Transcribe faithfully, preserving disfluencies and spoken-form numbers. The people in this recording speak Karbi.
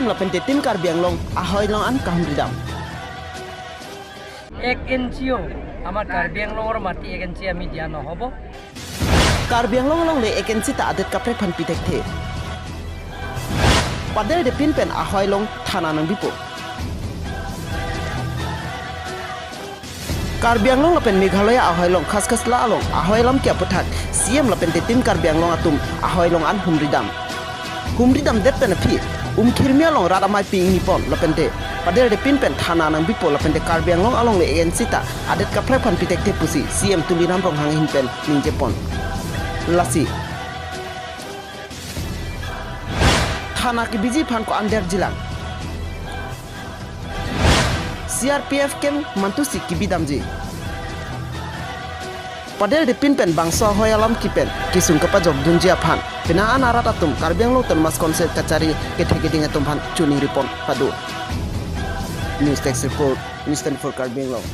এম লাপেন্তে টিম কাৰ্বি আংলং আহৈ লং আন কাহুম ৰিডাম। এক ইঞ্চিও আমাৰ কাৰ্বি আংলঙৰ মাটি এক ইঞ্চি আমি দিয়া নহ'ব। কাৰ্বি আংলং along le এক ইঞ্চি ta adet kaprek aphan pi thekthe. Padel de pin pen ahoi along thana nangbipo. Karbi Anglong lapen Meghalaya ahoi along khas khas la along ahoi alam ke aputhak C M lapen te Team Karbi Anglong atum ahoi along an humri dam. Humri damdet pen aphi Umkhirmi along rat amei ping nipon lapen te padel de pin pen thana nangbipo lapen te Karbi Anglong along le agency ta adet kaprek aphan pi thekthe pusi C M Tuliram Ronghang ahin pen ningjepon. Lasi thana kebiji aphan ko-an derjilang. C R P F camp mantusi kebi damji. Padel de pin pen bangso ahoi alam kipen kesung kapajok dunji aphan penang an arat atum Karbi Anglong Autonomous Council kachari kethe keding atum aphan choningri pon pado. News Desk Report, News twenty-four Karbi Anglong.